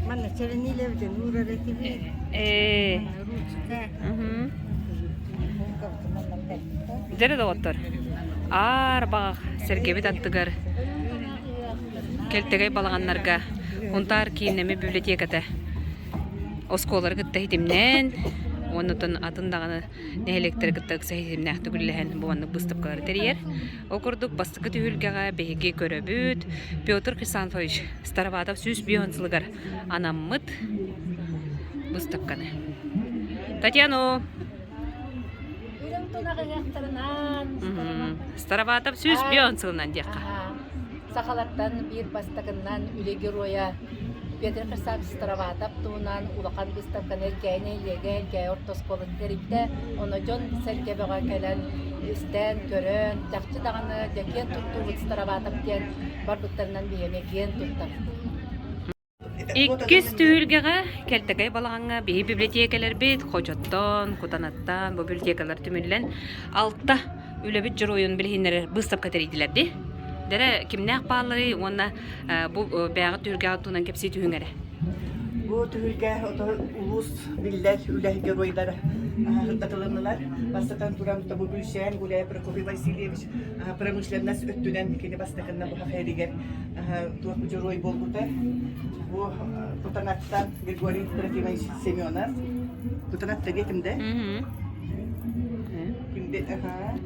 Манна чэрэниилэбитин уурар этибит. Ээ. Манна ручка. Мгм. Дьэрэ доҕоттор, аар баҕах сэргэбит аттыгар Кэлтэгэй балаҕаннарга Һунтаар кииннэммит библиотеката оскуолалары кытта ситимнээн уонна оттон атын даҕаны нэһилиэктэри кытта ыкса ситимнээхтик үлэлэһэн бу маннык быыстапкалары тэрийэр. Ол курдук бастакы түһүлгэҕэ биһиги көрөбүт Петр Хрисанфович Староватов 105 сылыгар анаммыт быыстапканы. Татьяна! Үрүҥ тунах ыһыахтарынан Староватов 105 сылынан диэххэ. Сахалартан биир бастакыннан үлэ геройа Петр Хрисанович Староватов туһунан улахан быыстапканы Эркээйи нэһилиэгэ Эркээйи орто оскуолатын тэрийдэ. Ону дьон-сэргэ бөҕө кэлэн истэн, көрөн, чахчы даҕаны дьэ киэн туттуубут Староватов диэн барбыттарынан биһи эмиэ киэн туттабыт. Иккис түһүлгэҕэ Кэлтэгэй балаҕаҥҥа биһи библиотекэлэрбит Хочоттон, Кутанаттан бу библиотекалар түмүллэн алта үлэбит дьоруойун билиһиннэрэр быыстапка тэрийдилэр дии. Дэрэ кимнээх баалларый уонна бу бэйэҕит түһүлгэҕэ туһунан кэпсии түһүҥ эрэ. Бу түһүлгэ улуус биллэр үлэ геройдара сырдатылыннылар. Бастатан туран бу Бүлсээн Гуляев Прокопий Васильевич промышленность өттүнэн кини бастакынна бу хаферигэр туох дьоруой буолбута. Бу Кутанаттан Григорий Трофимович Семенов. Кутанатта диэтим да?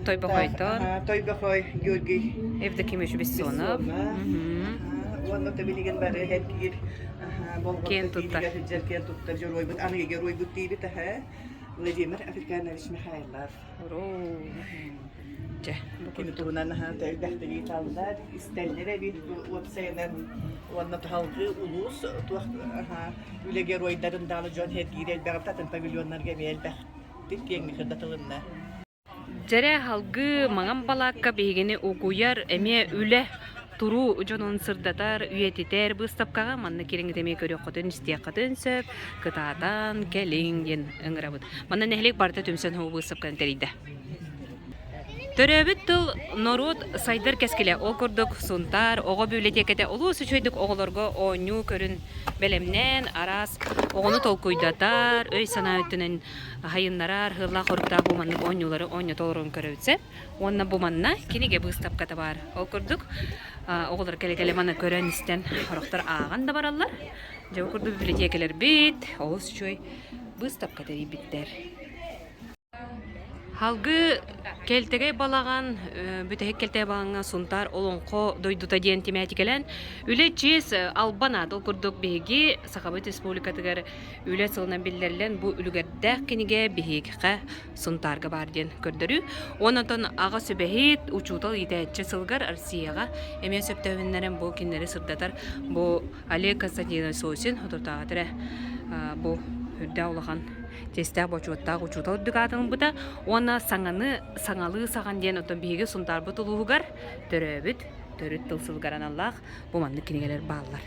Тойбохойтон. Тойбохой Георгий Евдокимович Бессонов. Уонна билигин бары эргиир Киэн туттар. Киэн туттар дьоруойбут, аныгы геройбут диибит Владимир Африканович Михайлов. Дьэ, бу Кини туһунан элбэхтик ыйыталлар, истэллэр эбит уопсайынан уонна туһалгыы улуус туох үлэ геройдарын даҕаны дьон сэргиир элбэҕи атын павильоннарга эмиэ элбэхтик киэҥник сырдатылынна. Дьэрэ салгыы маҥан балаакка биһигини угуйар, эмиэ үлэ туруу дьонун сырдатар, үйэтитэр быыстапкаҕа манна кириҥҥит эмиэ көрүөххүтүн, истиэххитин сөп, кытаатан кэлиҥ диэн ыҥырабыт. Манна нэһилиэк барыта түмсэн һуу быыстапканы тэрийдэ. Төрөөбүт тыл норуот сайдар кэскилэ. Ол курдук Сунтаар оҕо библиотеката олус үчүгэйдик оҕолорго оонньуу көрүн бэлэмнээн, араас оҕону толкуйдатар, өй-санаа өттүнэн аһайыннарар, ыаллаах-хоруктаах бу маннык оонньуулары оонньото олорон көрөбүт сөп. Уонна бу манна кинигэ быыстапката баар. Ол курдук оҕолор кэлэ-кэлэ маны көрөн-истэн сорохтор ааҕан да бараллар. Дьэ, ол курдук библиотекэлэрбит олус үчүгэй быыстапка тэрийбиттэр. Салгыы Кэлтэгэй балаҕан, бүтэһик Кэлтэгэй балаҕаҥҥа Сунтаар Олоҥхо дойдута диэн тимээтикэлээн үлэ чиэс албан аат. Ол курдук биһиги Сахабыт Республикатыгар үлэ сылынан биллэриллэн бу үлүгэрдээх кинигэ биһиэхэ Сунтаарга баар диэн көрдөрүү. Уонна онтон аҕа сүбэһит, учуутал иитээччи сылыгар Россияҕа эмиэ сөптөөһүннэрин бу кинилэри сырдатар бу Олег Константинович Сосин отутааҕыт эрэ бу үрдээх улахан чиэстээх бочуоттаах учуутал үрдүк аатын ылбыта уонна саҥаны саҥалыы саҕан диэн оттон биһиги Сунтаарбыт улууһугар төрөөбүт төрүт тыл сылыгар аналлаах бу маннык кинигэлэр бааллар.